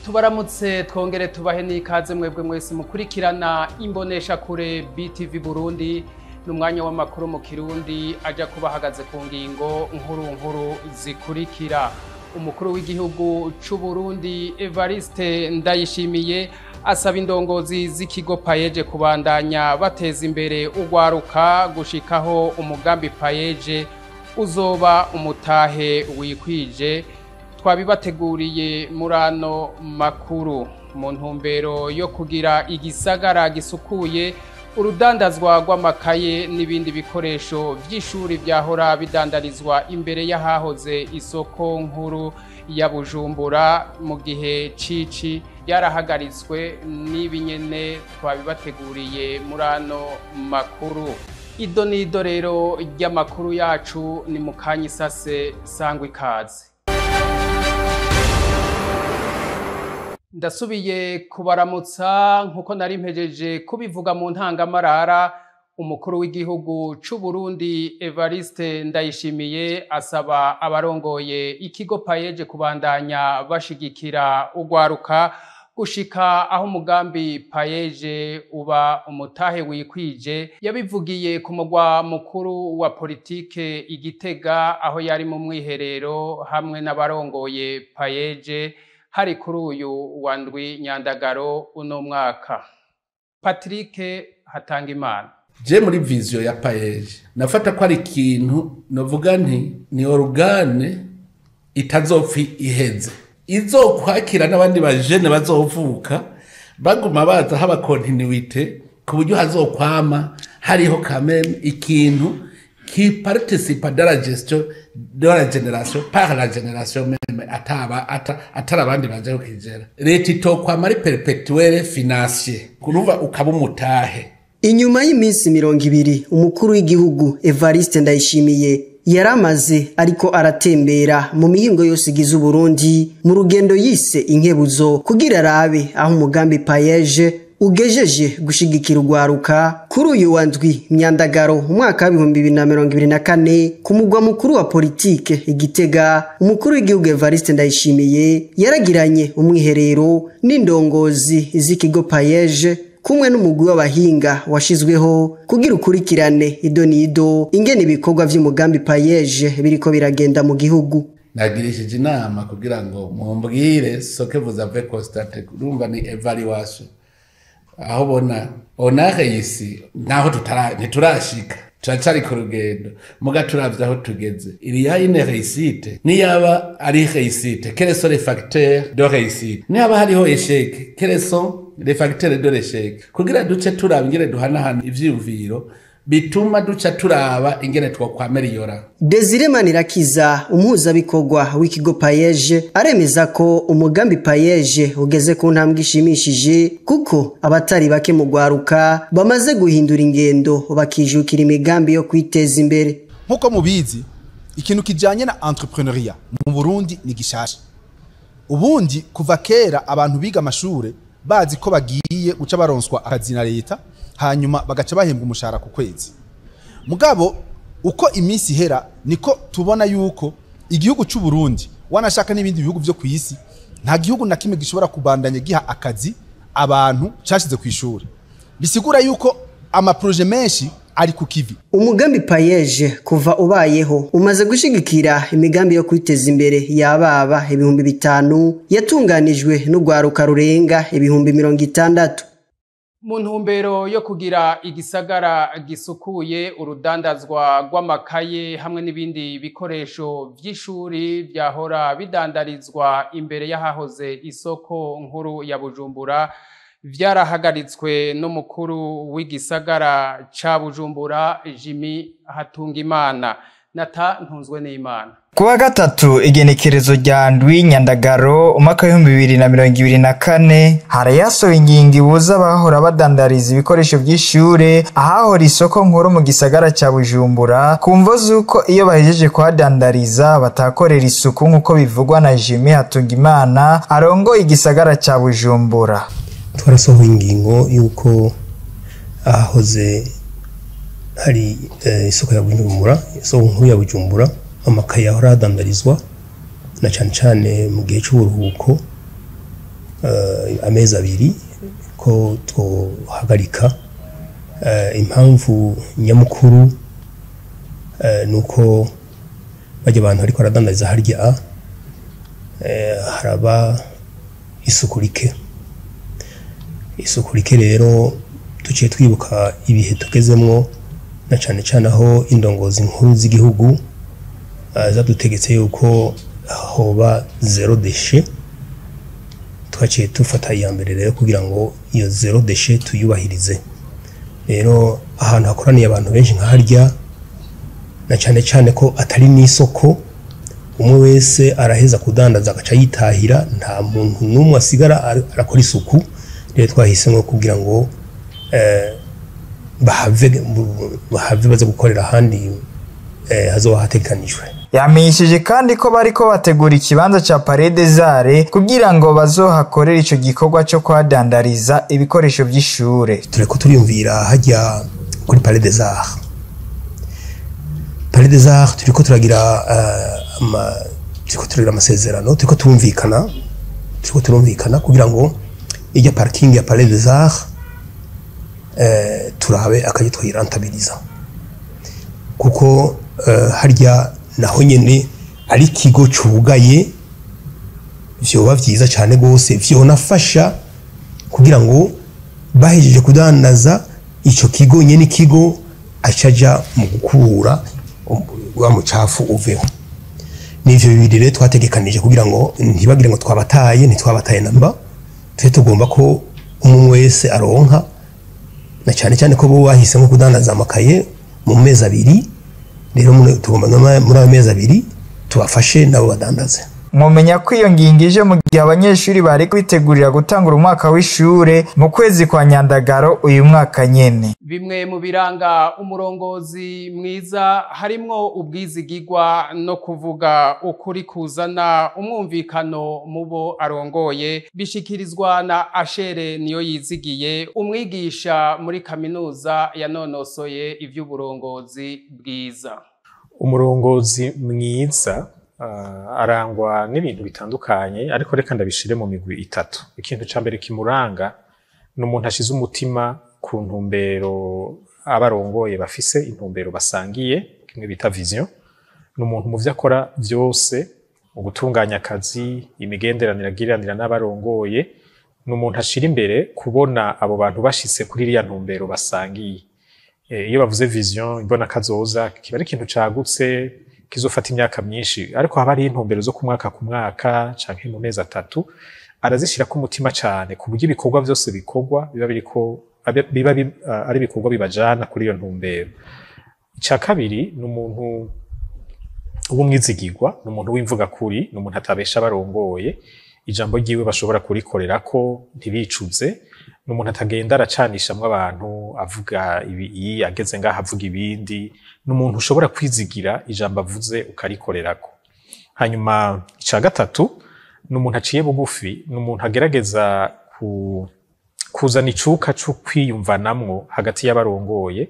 Tubaramutse, twongere tubahe n'ikaze mwebwe mwese mukurikirana imbonesha kure BTV Burundi. N'umwanya w'amakuru mu Kirundi aja kubahagaze ku ngingo nkuru nkuru zikurikira. Umukuru w'igihugu c'u Burundi Evariste Ndayishimiye asaba indongozi z'ikigo PAEEJ kubandanya bateza imbere urwaruka gushikaho umugambi PAEEJ uzoba umutahe wikwije. Twabibateguriye murano makuru. Mu ntumbero yo kugira igisagara gisukuye, urudandazwa rw'amakaye n'ibindi bikoresho vy'ishuri vyahora bidandarizwa imbere y'ahahoze isoko nkuru ya Bujumbura mu gihe cici byarahagaritswe. N'ibinyene twabibateguriye murano makuru. Ido nido rero ry'amakuru yacu ni mukanyisase. Sangwa ikaze. Ndasubiye kubaramutsa. Nkuko nari mpejeje kubivuga mu ntangamarara, umukuru w'igihugu c'u Burundi Evariste Ndayishimiye asaba abarongoye ikigo PAEEJ kubandanya bashigikira urwaruka gushika aho umugambi PAEEJ uba umutahe wikwije. Yabivugiye ku mugwa mukuru wa politike Igitega, aho yari mu mwiherero hamwe n'abarongoye PAEEJ. Hari kuri uyu wa 7 Nyandagaro uno mwaka. Patrick Hatangimana. Je muri vision ya PAEEJ nafata ko ari ikintu novuga nti ni organe itazopfa iheze, izokwakira n'abandi bajene bazovuka, baguma baza haba continuité, ku buryo hazokwama hariho quand même ikintu qui participe de la gestion de la génération par la génération même, ataba atari abandi baje kukigera. Leta itokwama ari perpétuel financier, kuruva ukaba umutahe. Inyuma y'iminsi 20 umukuru w'igihugu Evariste Ndayishimiye yaramaze ariko aratembera mu mihingo yose igize Uburundi mu rugendo yise inkebuzo, kugira arabe aho umugambi PAEEJ ugejeje gushigikira urwaruka, kuri uyu wa 7 Myandagaro umwaka wa 2024, ku mugwa mukuru wa politike Igitega, umukuru w'igihugu Evariste Ndayishimiye yaragiranye umwiherero n'indongozi z'ikigo PAEEJ kumwe n'umugwi w'abahinga washizweho kugira ukurikirane ido nido ingene ibikorwa vy'umugambi PAEEJ biriko biragenda mu gihugu. Nagirishije inama kugira ngo mumbwire ce que vous avez constaté. Urumva ni évaluation, aho bona on a réussi, naho tutara ntiturashika, turacari ku rugendo, muga turavye aho tugeze, il y a une réussite. Niyaba ari réussite, quels sont les facteurs de réussite? Niyaba hariho échec, quels sont les facteurs de l'échec? Kugira duce turaba ingene duhanahana ivyiyumviro bituma duca turaba ingene twokwameliyora. Desire Manirakiza, umuhuzabikorwa w'ikigo PAEEJ, aremeza ko umugambi PAEEJ ugeze ku ntambwe ishimishije, kuko abatari bake mu rwaruka bamaze guhindura ingendo bakijukira imigambi yo kwiteza imbere. Nk'uko mubizi, ikintu kijanye na entrepreneuriat mu Burundi ni gishasha. Ubundi kuva kera abantu biga amashure bazi ko bagiye guca baronswa akazi na leta, hanyuma bagaca bahembwa umushahara ku kwezi. Mugabo uko iminsi ihera niko tubona yuko igihugu c'u Burundi, wanashaka n'ibindi bihugu vyo kw'isi, nta gihugu na kimwe gishobora kubandanya giha akazi abantu cashize kw'ishuri. Bisigura yuko ama projets menshi ari ku kivi. Umugambi PAEEJ kuva ubayeho umaze gushigikira imigambi yo kwiteza imbere yababa 5000 yatunganijwe n'urwaruka rurenga 60,000. Mu ntumbero yo kugira igisagara gisukuye, urudandazwa rw'amakaye hamwe n'ibindi bikoresho vy'ishuri vyahora bidandarizwa imbere y'ahahoze isoko nkuru ya Bujumbura vyarahagaritswe n'umukuru w'igisagara ca Bujumbura Jimmy Hatungimana. Nata Ntunzwe n'Imana. Kuwa gatatu igenekerezo rya 7 Nyandagaro umwaka wa 2024, harayasohoye ingingo ibuza abahora badandariza ibikoresho vy'ishure ahahora isoko nkuru mu gisagara ca Bujumbura, ku mvo z'uko iyo bahejeje kuhadandariza batakorera isuku, nk'uko bivugwa na Jimmy Hatungimana arongoye igisagara ca Bujumbura. Twarasohoye ingingo y'uko ahahoze hari isoko ya Bujumbura, isoko nkuru ya Bujumbura, amakaye ahora adandarizwa na cane cane mu gihe c'uburuhuko. amezi abiri ko twohagarika. Impamvu nyamukuru nuko bajya abantu ariko aradandariza harya haraba isuku rike. Isuku rike rero tuciye twibuka ibihe tugezemwo, na cane cane aho indongozi nkuru z'igihugu zadutegetse yuko hoba zéro déchet. Twaciye tufata iya mbere rero kugira ngo iyo zéro déchet tuyubahirize. Rero ahantu hakoraniye abantu benshi nka harya, na cane cane ko atari n'isoko, umwe wese araheza kudandaza agaca yitahira, nta muntu n'umwe asigara arakora isuku. Rero twahisemo kugira ngo bahave baze gukorera ahandi hazoba hategekanijwe. Yamenyesheje kandi ko bariko bategura ikibanza ca Palais des Arts kugira ngo bazohakorere ico gikorwa co kuhadandariza ibikoresho vy'ishure. Tureko turiyumvira hajya kuri Palais des Arts. Palais des Arts turiko turagira amasezerano, turiko turumvikana kugira ngo ijya parking ya Palais des Arts turabe akaje twirentabiliza, kuko harya naho nyene ari ikigo cugaye, vyoba vyiza cane gose, vyonafasha kugira ngo bahejeje kudandaza ico kigo nyene, ikigo acaja mu gukura wa mucafu uveho. N'ivyo bibiri rero twategekanije kugira ngo ntibagire ngo twabataye. Ntitwabataye namba, twe tugomba ko umwe wese aronka, na cyane cyane ko bo bahisemo kudandaza amakaye mu mezi 2. Rero tugomba muri ayo mezi 2 tubafashe nabo badandaze. Mwomenya ko iyo ngingo ije mu gihe abanyeshuri bari kwitegurira gutangura umwaka w'ishure mu kwezi kwa Nyandagaro uyu mwaka nyene. Bimwe mu biranga umurongozi mwiza harimwo ubwizigirwa no kuvuga ukuri kuzana umwumvikano mu bo arongoye, bishikirizwa na Ashere niyo yizigiye, umwigisha muri kaminuza yanonosoye ivy'uburongozi bwiza. Umurongozi mwiza arangwa n'ibintu bitandukanye, ariko reka ndabishire mu migwi itatu. Ikintu ca mbere kimuranga ni umuntu ashize umutima ku ntumbero abarongoye bafise, intumbero basangiye, kimwe bita vision. Ni umuntu mu vyo akora vyose, mu gutunganya akazi, imigenderanire agiriranira n'abarongoye, ni umuntu ashira imbere kubona abo bantu bashitse kuri iriya ntumbero basangiye. Iyo bavuze vision, imbona kazoza, kiba ari ikintu cagutse kizofata imyaka myinshi, ariko haba hariho intumbero zo ku mwaka ku mwaka canke mu mezi 3, arazishirako umutima cane ku buryo ibikorwa vyose bikorwa biba biriko biba ari ibikorwa bibajana kuri iyo ntumbero. Ica kabiri, ni umuntu w'umwizigirwa, ni umuntu w'imvugakuri, ni umuntu atabesha abarongoye, ijambo ryiwe bashobora kurikorerako ntibicuze. Ni umuntu atagenda aracanishamwo abantu, avuga ibi iyi ageze ngaho avuga ibindi. Ni umuntu ushobora kwizigira, ijambo avuze ukarikorerako. Hanyuma ica gatatu, ni umuntu aciye bugufi, ni umuntu agerageza kuzana icuka co kwiyumvanamwo hagati y'abarongoye.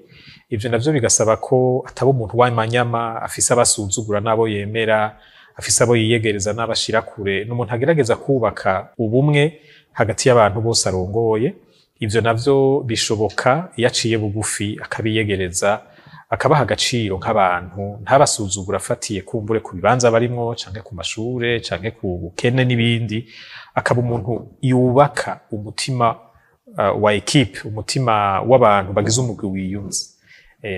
Ivyo navyo bigasaba ko ataba umuntu w'amanyama, afise abasuzugura n'abo yemera, afise abo yiyegereza n'abashira kure. Ni umuntu agerageza kubaka ubumwe hagati y'abantu bose arongoye. Ivyo navyo bishoboka iyo aciye bugufi, akabiyegereza, akabaha agaciro nk'abantu, ntabasuzugura afatiye kumbure ku bibanza barimwo canke ku mashure canke ku bukene n'ibindi. Akaba umuntu yubaka umutima wa équipe, umutima w'abantu bagize umugwi wiyunze.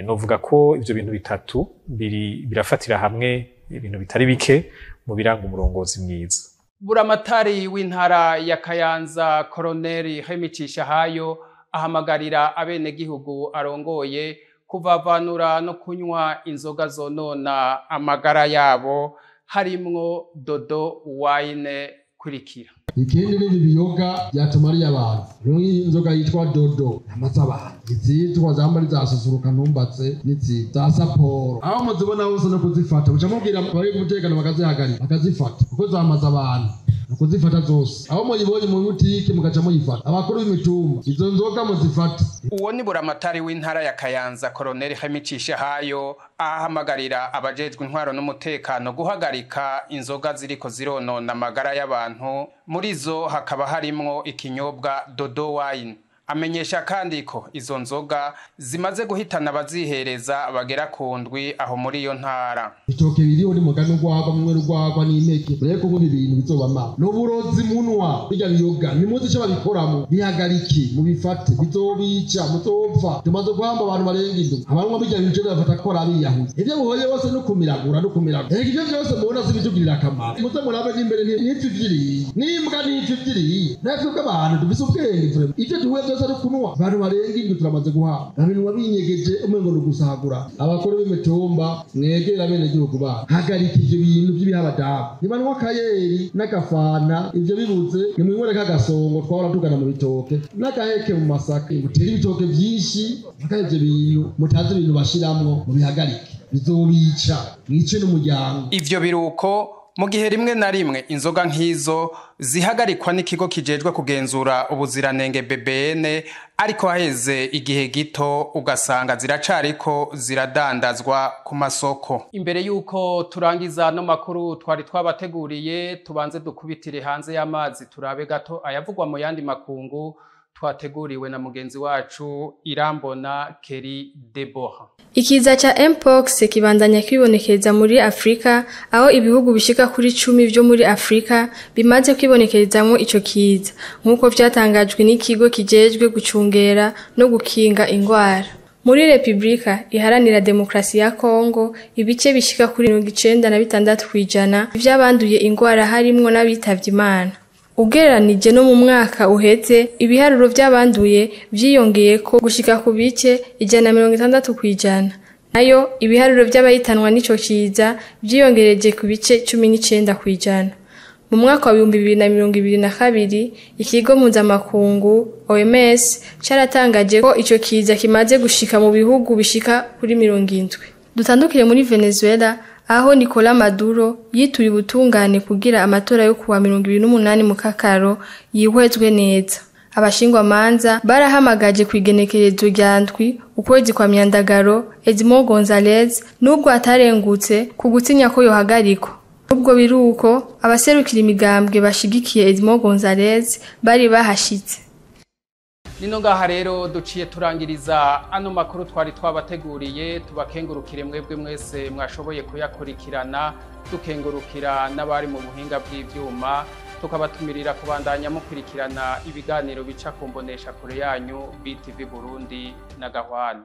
Novuga ko ivyo bintu bitatu biri birafatira hamwe ibintu bitari bike mu biranga umurongozi mwiza. Buramatari w'intara ya Kayanza, Koroneli Hemicishahayo, ahamagarira abenegihugu arongoye kuvavanura no kunywa inzoga zonona amagara yabo, harimwo Dodo Wine. Kurikira. Ikindi ni ibiyoga byatumariye abantu. Rero nk'iyi nzoga yitwa Dodo yamaze abantu, izitwa zamba zasusuruka ntumbatse n'izi za Saporo, aho muzibona hose no kuzifata, muca mubwira abari umutekano bakazihagarika, bakazifata kuko zamaze abantu. Nukuzifata zose aho muyibonye mu butike mugaca muyifata. Abakuru b'imitumba izo nzoga muzifata. Uwo ni buramatari w'intara ya Kayanza Colonel Hemicishahayo ahamagarira abajejwe intwaro n'umutekano guhagarika inzoga ziriko zironona amagara y'abantu, muri zo hakaba harimwo ikinyobwa Dodo Wine. Amenyesha kandi ko izo nzoga zimaze guhitana abazihereza bagera ku ndwi aho muri iyo ntara. Ibitoke biriho ni mugani urwagwa mwe rwagwa n'impeke mureke kunywa ibintu bizobamara n'uburozi munwa bijya biyoga nimuzi ico babikoramo, bihagarike mubifate bizobica muzopfa. Tumaze guhamba abantu barenga indwi abanywa bijya bintu bafata ko arabiyahuye ivyo muhoye bose no kumiragura no kumiragura. Ega ivyo vyose mubona si bitugirira akamaro, muze murabe n'imbere n'ipfi vyiriye n'imbwa n'ipfi vyiriye natwe abantu dufise ubwenge vraiment ivyo duhuye byose ari kunywa. Abantu barenga indwi turamaze guhamba babinwa binyegeje umengo ni ugusahagura. Abakuru b'imitumba mwegera bene gihugu babo, hagarika ivyo bintu vy'ibihabadamu nibanwa akayeri n'agafana ivyo bibuze nimwinywere k'agasongo twahora tugana mu bitoke n'agaheke mu masaka, mutere ibitoke vyinshi mpaka ivyo bintu mutazi ibintu bashiramwo mubihagarike bizobica mwice n'umuryango. Ivyo biruko mu gihe rimwe na rimwe inzoga nk'izo zihagarikwa n'ikigo kijejwe kugenzura ubuziranenge BBN, ariko haheze igihe gito ugasanga ziracariko ziradandazwa ku masoko. Imbere yuko turangiza no makuru twari twabateguriye, tubanze dukubitire hanze y'amazi turabe gato ayavugwa mu yandi makungu twateguriwe na mugenzi wacu Irambona Keri Deborah. Ikiza cha Mpox kibandanya kwibonekeza muri Afrika, aho ibihugu bishika kuri 10 byo muri Afrika bimaze kwibonekezamo ico kiza, nkuko vyatangajwe n'ikigo kijejwe gucungera no gukinga ingwara. Muri Republika Iharanira Demokrasi ya Kongo, ibice bishika kuri 96% vy'abanduye ingwara harimwo n'abitavye Imana. Ugereranije no mu mwaka uheze, ibiharuro by'abanduye vyiyongeye ko gushika ku bice 160%. Nayo ibiharuro by'abahitanwa n'ico kiza vyiyongereje ku bice 19%. Mu mwaka wa 2022, ikigo mpuzamakungu OMS caratangaje ko ico kiza kimaze gushika mu bihugu bishika kuri 70. Dutandukire muri Venezuela, aho Nicolas Maduro yituye ubutungane kugira amatora yo kuwa 28 mu Kakaro yihwezwe neza. Abashingwamanza barahamagaje kwigenekerezo rya ndwi ukwezi kwa Myandagaro Edmond Gonzalez nubwo atarengutse ku gutinya ko yohagarikwa. Ubwo biruko abaserukira imigambwe bashigikiye Edmond Gonzalez bari bahashitse. Nino ngaha rero duciye turangiriza ano makuru twari twabateguriye, tubakengurukire mwebwe mwese mwashoboye kuyakurikirana, dukengurukira n'abari mu buhinga bw'ivyuma, tukabatumirira kubandanya mukurikirana ibiganiro bica kumbonesha kure yanyu BTV Burundi na Gahwana.